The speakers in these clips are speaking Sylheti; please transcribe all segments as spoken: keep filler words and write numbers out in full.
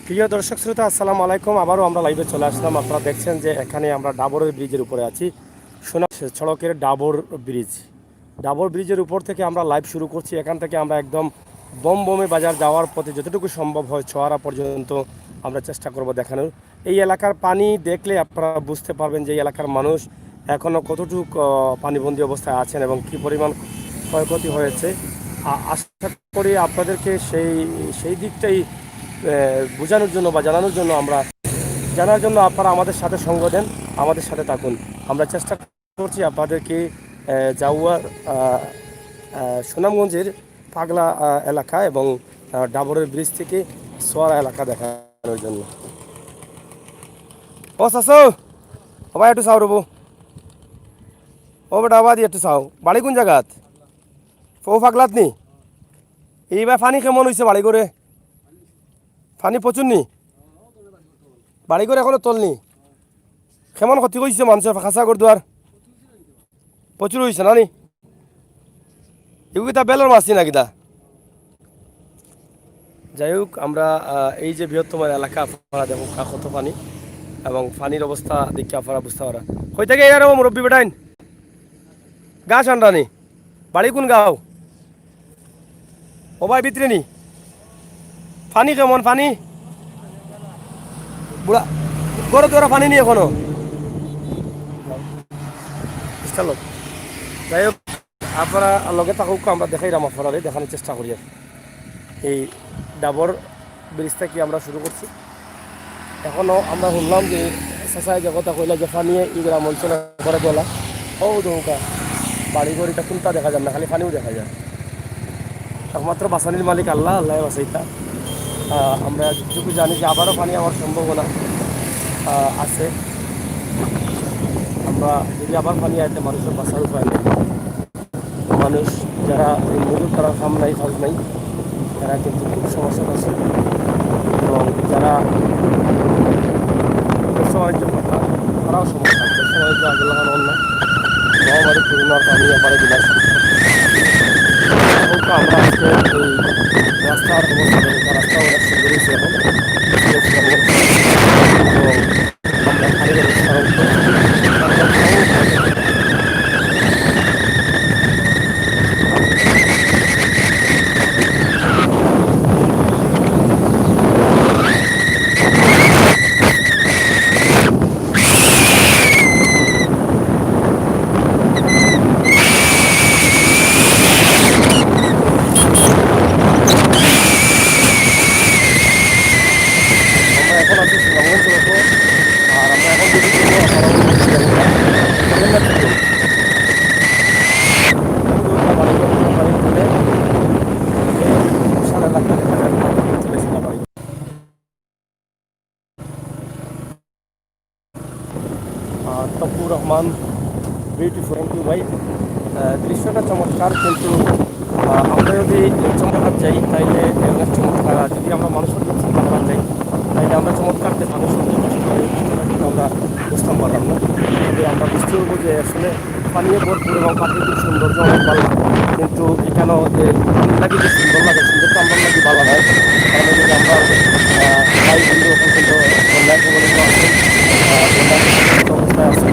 প্রিয় দর্শক শ্রোতা, আসসালামু আলাইকুম। আবারও আমরা লাইভে চলে আসলাম। আপনারা দেখছেন যে এখানে আমরা ডাবরের ব্রিজের উপরে আছি, সোনা সড়কের ডাবর ব্রিজ। ডাবর ব্রিজের উপর থেকে আমরা লাইভ শুরু করছি। এখান থেকে আমরা একদম বমবমে বাজার যাওয়ার পথে যতটুকু সম্ভব হয়, ছোয়ারা পর্যন্ত আমরা চেষ্টা করব দেখানোর। এই এলাকার পানি দেখলে আপনারা বুঝতে পারবেন যে এই এলাকার মানুষ এখনও কতটুকু, আহ, পানিবন্দী অবস্থায় আছেন এবং কী পরিমাণ ক্ষয়ক্ষতি হয়েছে। আ-, আশা করি আপনাদেরকে সেই, সেই দিকটাই, আহ, বোঝানোর জন্য বা জানানোর জন্য আমরা, জানার জন্য আপনারা আমাদের সাথে সঙ্গ দেন, আমাদের সাথে থাকুন। আমরা চেষ্টা করছি আপনাদেরকে, আহ, জাউয়ার, আহ, আহ, সুনামগঞ্জের পাগলা, আহ, এলাকা এবং, আহ, ডাবরের ব্রিজ থেকে সোয়ারা এলাকা দেখানোর জন্য। ও চাচু, ও ভাই একটু চাও রবো। ও বেটা, আবাদি একটু চাও। বাড়ি কোন জাগাত? ও পাগলাত নি? এইবার পানি কেমন হইছে বাড়ি ঘরে? পানি প্রচুর নি? বাড়ি ঘরে এখনো তল নি? কেমন ক্ষতি করছে মানুষের খাসা ঘর দুয়ার? প্রচুর হইছে না নি? এগুলো কিতা বেলর মাছ নি না কিতা? যাই হোক, আমরা, আহ, এই যে বৃহত্তম এলাকা, আপনারা দেখো কা-, কত পানি এবং পানির অবস্থা দেখে আপনারা বুঝতে পারা। কই থেকে এর মুরব্বী বেটাইন? গা ঠান্ডা নি? বাড়ি কোন গাঁও? ও ভাই, ভিতরে নি? পানি কেমন পানি? বুড়া, ঘরে তো ওরা পানি নি এখনো। বিশটা লোক। যাই হোক, আপনারা লগে থাকুক, আমরা দেখাইরাম আপনারারে, দেখানোর চেষ্টা করি আর। এই ডাবর ব্রিজ থেকে আমরা শুরু করছি। এখনো আমরা শুনলাম যে চাচায় যে কথা কইলা যে পানিয়ে এই গ্রাম অঞ্চলে করে তোলা। ও দৌকা, বাড়ি ঘর ইটা কুনটা দেখা যায় না, খালি পানিও দেখা যায়। একমাত্র বাঁচানির মালিক আল্লাহ, আল্লাহ বাঁচাইতা। আহ, আমরা যেটুকু জানি যে আবারও পানি আওয়ার সম্ভাবনা, আহ, আছে। আমরা যদি আবার পানি আইতে মানুষের বাঁচার উপায় নেই। মানুষ যারা এই মজুর, তারা কাম নাই, কাজ নাই, তারা কিন্তু খুব সমস্যা আছে। এবং যারা ব্যবসা বাণিজ্য করে, তারাও সমস্যা। ব্যবসা বাণিজ্য আগে লাগানো অন্য মহামারী করোনার পানি ব্যাপারে বিলাস। এখন তো আমরা আজকে এই রাস্তার অবস্থা দেখি, রাস্তা অনেক সুন্দর হয়েছে এখন। এবং আমরা এখন আছি সুনামগঞ্জ রোডে, আর আমরা এখন যদি কোনো আপনারা জগন্নাথ পুজো। সাড়ে লাখ টাকা চলেছিল বাড়ি। আহ, তপু রহমান, beautiful, thank you ভাই। আহ, দৃশ্যটা চমৎকার, কিন্তু, আহ, আমরা যদি চমৎকার যাই, তাইলে অনেক চমৎকার। আর যদি আমরা মানুষের কাছে বাংলা যাই, তাইলে আমরা চমৎকার যে মানুষের যে কষ্ট হয়, এই কষ্টটা কিন্তু আমরা বুঝতাম পারলাম না। তবে আমরা বুঝতে পারবো যে আসলে পানিয়ে ভরপুর এবং প্রাকৃতিক সৌন্দর্য অনেক ভালো, কিন্তু এখানেও যে পানি লাগে যে সুন্দর লাগে, সুন্দর তো আমরা লাগে ভালো হয়। কারণ এই যে আমরা, আহ, ভাই বন্ধু এখন কিন্তু বন্যার কবলিত আছে, আহ, বন্যার কবলিত অবস্থায় আছে।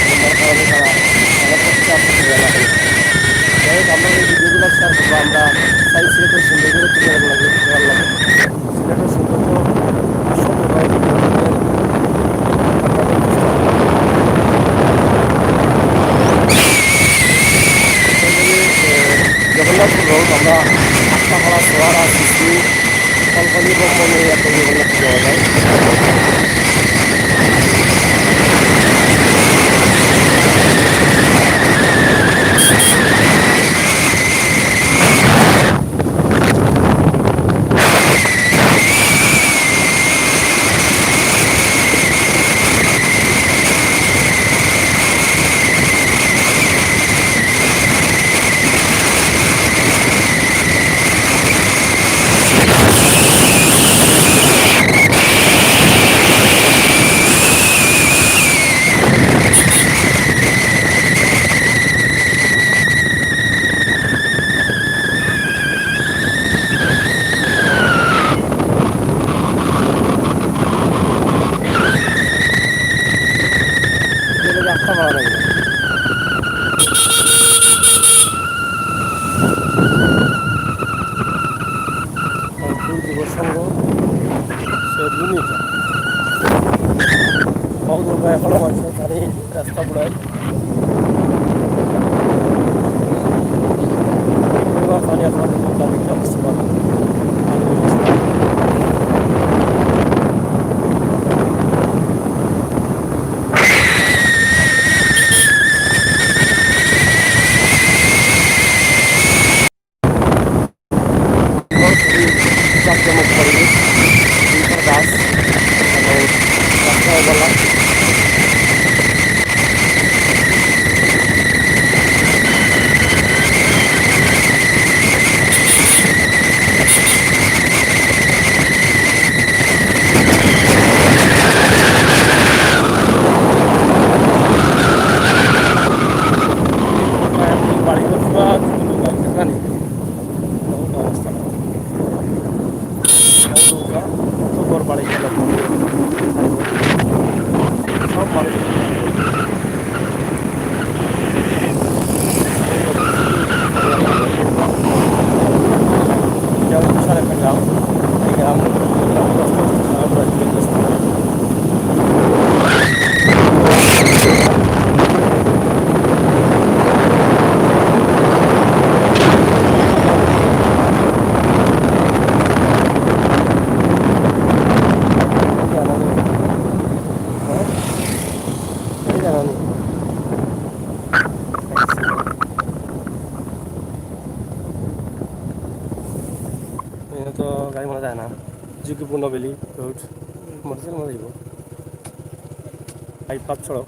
বন্যার কারণে তারা অনেক কষ্টে আছে, এলাকায়। যাই হোক, আমরা এই ভিডিওগুলো শেয়ার করবো, আমরা চাই সিলেটের সুন্দর করে তুলে ধরবো, লাগে, ভালো লাগে। সিলেটের সৌন্দর্য সুন্দর হয়। জগন্নাথপুর রোড, আমরা আস্তাপাড়া, সোয়ারা, শিশু, কলকলি, বমবম এই একটা জগন্নাথ যাওয়া যায়। যুব সংঘ, সে দুর্নীতি। কক্সবাজার এখনো মানুষের পানি রাস্তা পুরায়। এবার পানি এখন দাবি করছে। খুবই জাঁকজমক পরিবেশ, সুন্দর গাছ এবং রাস্তাও বলা। বাড়ি ঘর পুরা দুর্গন্ধ, গাড়ি দেখা নেই। কত ঘর বাড়ি গেল, সব মানুষ। এটা বিশাল একটা গ্রাম। এই গ্রাম, গ্রাম এখানে তো গাড়ি মারা যায় না, ঝুঁকিপূর্ণ বেলি রোড, মোটরসাইকেল মারা যাইব। বাইপাস সড়ক,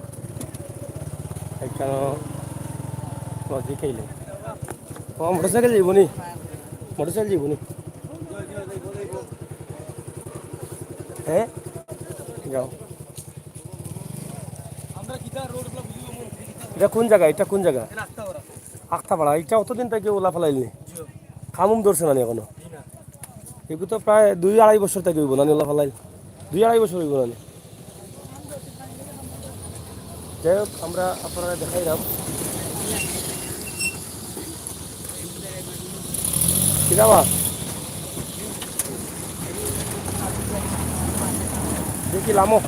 এখানে লজিক এইলে। ও, মোটরসাইকেল যাইব নি? মোটরসাইকেল যাইব নি? হ্যাঁ, যাও। এটা কোন জায়গা? এটা কোন জায়গা? আখতাপাড়া। এটা অতদিন থেকে ওলা ফালাইল নি? কামুম ধরছে না নি এখনো? এগু তো প্রায় দুই আড়াই বছর থেকে হইব না নি ওলা ফালাইল? দুই আড়াই বছর হইব না নি? যাই হোক, আমরা আপনারা দেখাইলাম। কিরা বা? দেখি লামো।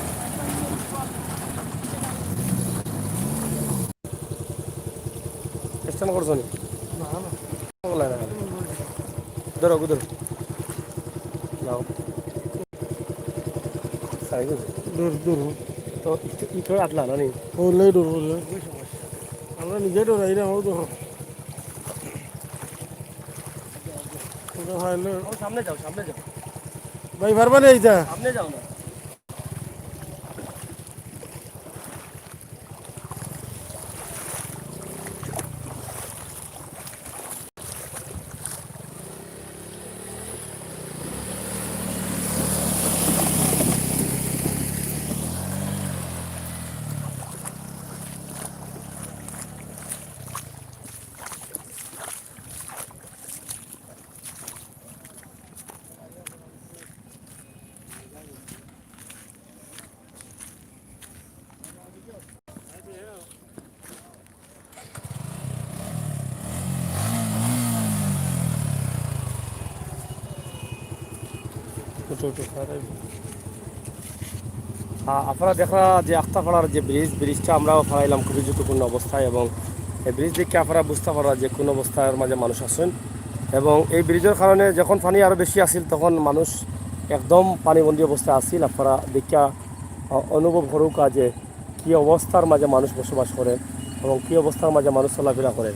স্ট্যান্ড করছো নি? না, না। বলে না। ধরো, ধরো। নাও। সাইকেল। দূর, দূর। তো ইট-, ইট করে আটলা না নি? ও, লে দূর, ও লে। আমরা নিজে দৌড়াই না, ও তো। ওটা হয় লে। ও, সামনে যাও, সামনে যাও। ভাই, পারবা না এইটা? সামনে যাও না। উঠো, উঠো, স্যার, এই। আ-, আপনারা দেখরা যে আখতাপাড়ার যে ব্রিজ, ব্রিজটা আমরাও ফালাইলাম খুবই ঝুঁকিপূর্ণ অবস্থায়, এবং এই ব্রিজ দেখে আপনারা বুঝতে পাররা যে কোন অবস্থার মাঝে মানুষ আছেন। এবং এই ব্রিজের কারণে যখন পানি আরো বেশি আছিল, তখন মানুষ একদম পানিবন্দী অবস্থায় আছিল। আপনারা দেখিয়া, আ, অনুভব করুকা যে কি অবস্থার মাঝে মানুষ বসবাস করে এবং কি অবস্থার মাঝে মানুষ চলাফেরা করে।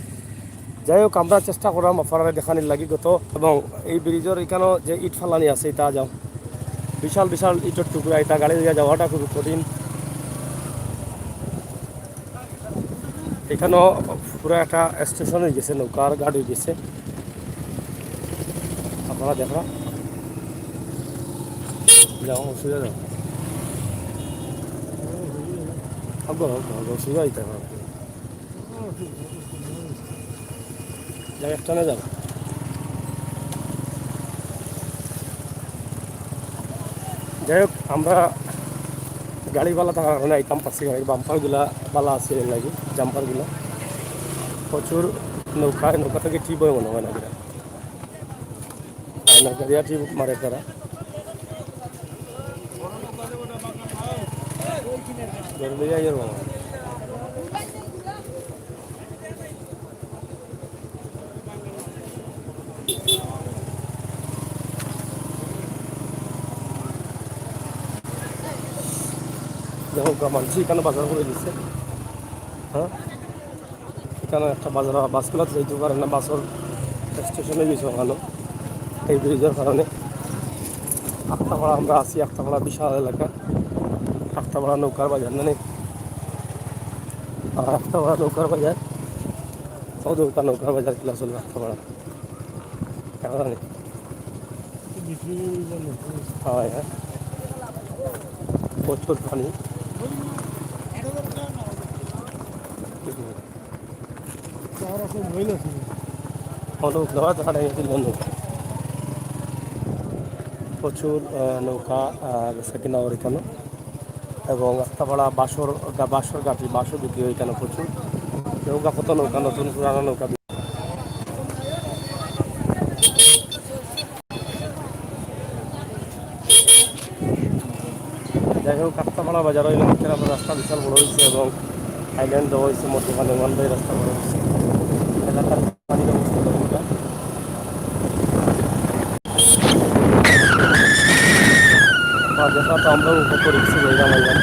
যাই হোক, আমরা চেষ্টা করলাম আপনারা দেখানির লাগি গত, এবং এই ব্রিজের এখানে যে ইট ফালানি আছে, এটা যাও, বিশাল বিশাল ইটের টুকরা, এটা গাড়ি লইয়া যাওয়াটা খুব কঠিন। এখানেও পুরা একটা স্টেশন হয়ে গেছে, নৌকার ঘাট হয়ে গেছে। আপনারা দেখরা, যাও, সোজা যাও। আগো, আগো, আগো, সোজা যাইতে হবে। যাও, একটা না যাও। যাই হোক, আমরা গাড়ি বালা থাকার কারণে আইতাম পারছি, গাড়ির বাম্পারগুলা বালা আছে এর লাগি, জাম্পারগুলা। প্রচুর নৌকা, নৌকা থেকে টিপ হয় মনে হয় না এগুলা। না, গাড়ি আটি মারে তারা। গাড়ি লইয়া আইয়ার বাবা। দেখো, মানছি এখানো বাজার করি দিছে। হ্যাঁ, এখানো একটা বাজার, বাসগুলা তো যাইতে পারে না, বাসর স্টেশনে গেছে ওখানো এই ব্রিজর কারণে। আক্তাপাড়া আমরা আছি, আক্তাপাড়া বিশাল এলাকা, আক্তাপাড়া নৌকার বাজার, না নি? আর আক্তাপাড়া নৌকার বাজার, ও নৌকা, নৌকার বাজার কিলা চলে আক্তাপাড়া, কেন জানি। হয়, হ্যাঁ। প্রচুর পানি। অনেক নৌকা, দেখা যায়, নৌকা। প্রচুর, আহ, নৌকা, আহ, বেচা কিনা অর এখানো। এবং আক্তাপাড়া বাঁশর গা-, বাঁশর গাঁটি, বাঁশও বিক্রি হয় এখানো প্রচুর। নৌকা, কত নৌকা, নতুন পুরানো নৌকা। যাই হোক, আক্তাপাড়া বাজার অইলে মুখের আবার রাস্তা বিশাল বড় হয়েছে এবং আইল্যান্ড দেওয়া হয়েছে, মধ্যখানে ওয়ান ওয়ে রাস্তা করা হয়েছে। এলাকার পানির অবস্থা তো অতটা। আর দেখা তো আমরাও উপভোগ করি কিছু রইলাম আইলাম।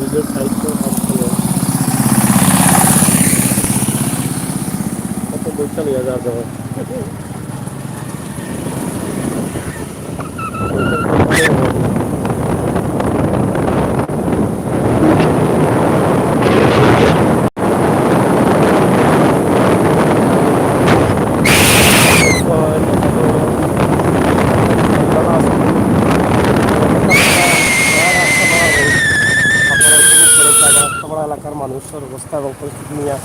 নিজের সাহিত্য সব ছিল। কত বৈশাল হয়ে যাওয়ার জন্য। আপনারা উপভোগ করুন, তারপর আস্তাপাড়া এলাকার মানুষের অবস্থা এবং পরিস্থিতি নিয়ে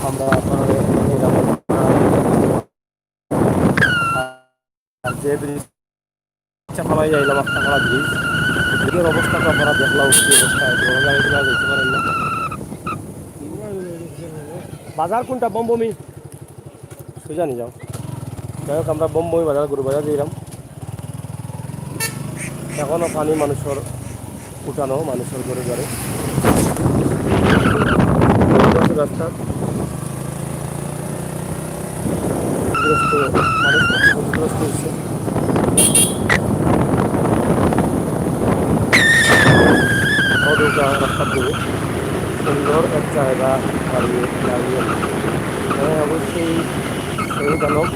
আমরা আপনাদের জানাবো। আর যে ব্রিজ চাপালাই আইলাম, আস্তাপাড়া ব্রিজ, ব্রিজের অবস্থা তো আপনারা দেখলাম, কি অবস্থা, বড় গাড়িগুলো যেতে পারেন না। বাজার কোনটা? বমবমি? সুজা নিয়ে যাও। যাই হোক, আমরা বমবমি বাজার, গরু বাজার দিলাম। এখনো পানি মানুষের উঠানো, মানুষের ঘরে ঘরে। রাস্তা ক্ষতিগ্রস্ত, মানুষ ক্ষতিগ্রস্ত হয়েছে। অন্ধকার রাস্তা দিয়ে সুন্দর এক জায়গা দাঁড়িয়ে, দাঁড়িয়ে। হ্যাঁ, অবশ্যই সেই জনক।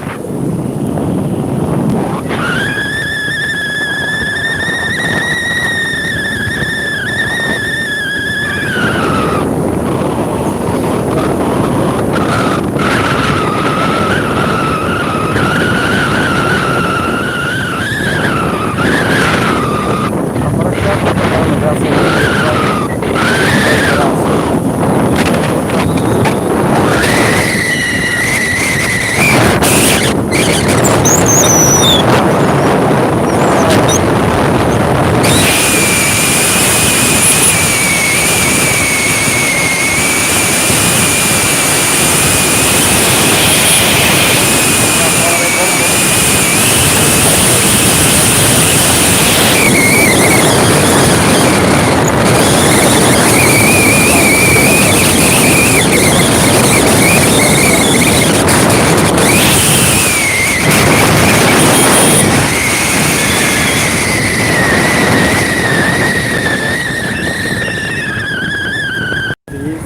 ব্রিজ,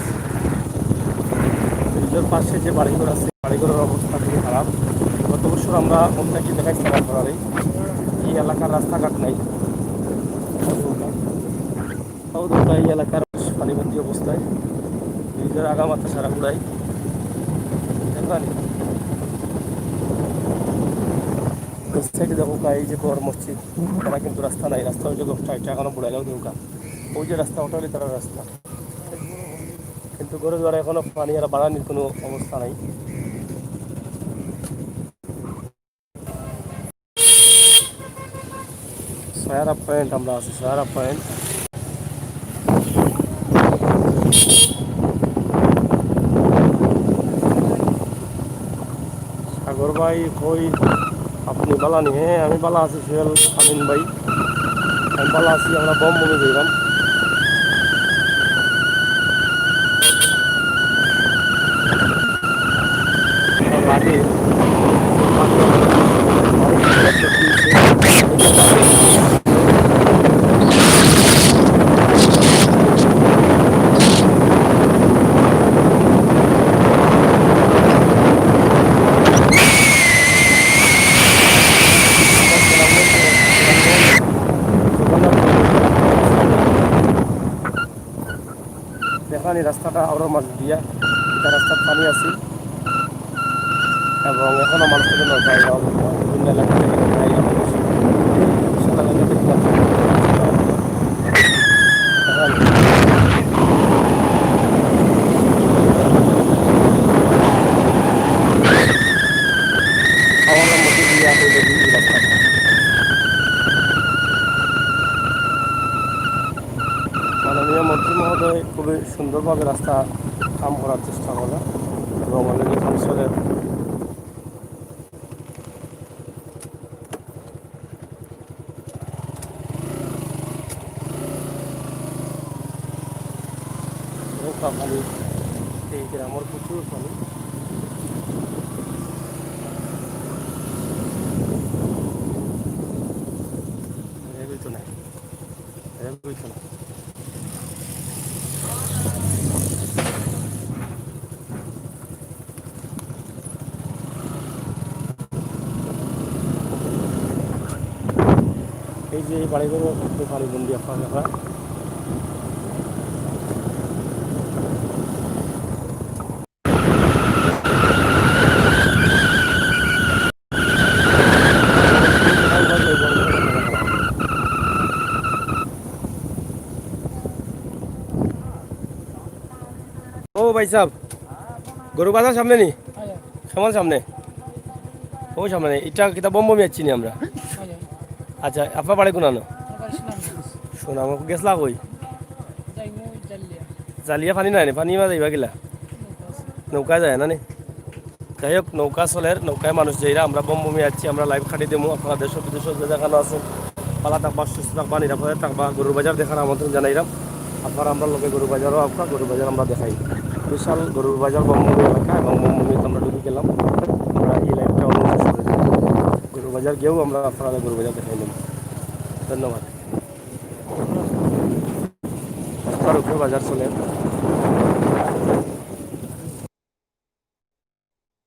ব্রিজের পাশে যে বাড়িঘর আছে, বাড়িঘরের অবস্থা খুবই খারাপ। গত বছর আমরা অন্য একটি দেখাইছিলাম আপনারারে, এই এলাকার রাস্তাঘাট নাই। তাও তো এই এলাকার পানিবন্দী অবস্থায়, ব্রিজের আগা মাথা সারা গুলাই। দেখবেন? সাইডে দেখো, এই যে ঘর মসজিদ, এরা কিন্তু রাস্তা নাই, রাস্তা অইছে গো টাইট, এখনো বুড়াইলেও দেখো। ওই যে রাস্তা, ওটা অইলে তারা রাস্তা, কিন্তু ঘরে দুয়ারে এখনো পানি, আর বাড়ানির কোনো অবস্থা নাই। সয়ারা পয়েন্ট আমরা আছি, সয়ারা পয়েন্ট। সাগর ভাই কই? আপনি বালা নি? হ্যাঁ, আমি বালা আছি, সোহেল আমিন ভাই। আমি বালা আছি, আমরা বম বমে যাইলাম। লাগে। দেখলাম এই রাস্তাটা আরো মাঝে দিয়া, এটা রাস্তার পানি আছে এবং এখনো মানুষ থেকে নৌকা আইয়া বিভিন্ন এলাকা থেকে নৌকা আইয়া মানুষ সাঁতার কাটতে দেখলাম। এখন হাওরের মধ্যে দিয়া হইল এই রাস্তাটা। মাননীয় মন্ত্রী মহোদয় খুবই সুন্দরভাবে রাস্তা কাম করার চেষ্টা করলেন এবং অলরেডি কাম চলের। নৌকা পানি, এই গ্রামের প্রচুর পানি। রেল তো নাই, রেল তো নাই। এই যে এই বাড়িঘর, একটু পানি বন্দি আপনার ব্যাপার। ও ভাই সাহেব, গরু বাজার সামনে নি? কেমন সামনে? ও সামনে নি। এটা কিতা বম বমি যাচ্ছি নি আমরা? আচ্ছা, আপনার বাড়ি কোনানো? সুনাম। গেছলা কই? জালিয়া পানি নাই নি? পানি মা যাইবা গিলা? নৌকা যায় না নি? যাই হোক, নৌকা চলের, নৌকায় মানুষ যাইরা, আমরা বম বমি যাচ্ছি, আমরা লাইভ খাটি দেবো। আপনারা দেশ বিদেশ যে যেখানে আছেন, ভালা থাকবা, সুস্থ থাকবা, নিরাপদে থাকবা। গরুর বাজার দেখার আমন্ত্রণ জানাইলাম। আপনারা আমরা লগে গরুর বাজারও আপনার গরুর বাজার আমরা দেখাই। বিশাল গরুর বাজার বম বমি এলাকা এবং বম বমিতে আমরা ঢুকে গেলাম। আমরা এই লাইভটা অন্য শেষ করে দিলাম। গরুর বাজার গিয়েও আমরা আপনারা গরুর বাজার দেখাই নেব। ধন্যবাদ। রাস্তার উপরে বাজার চলে।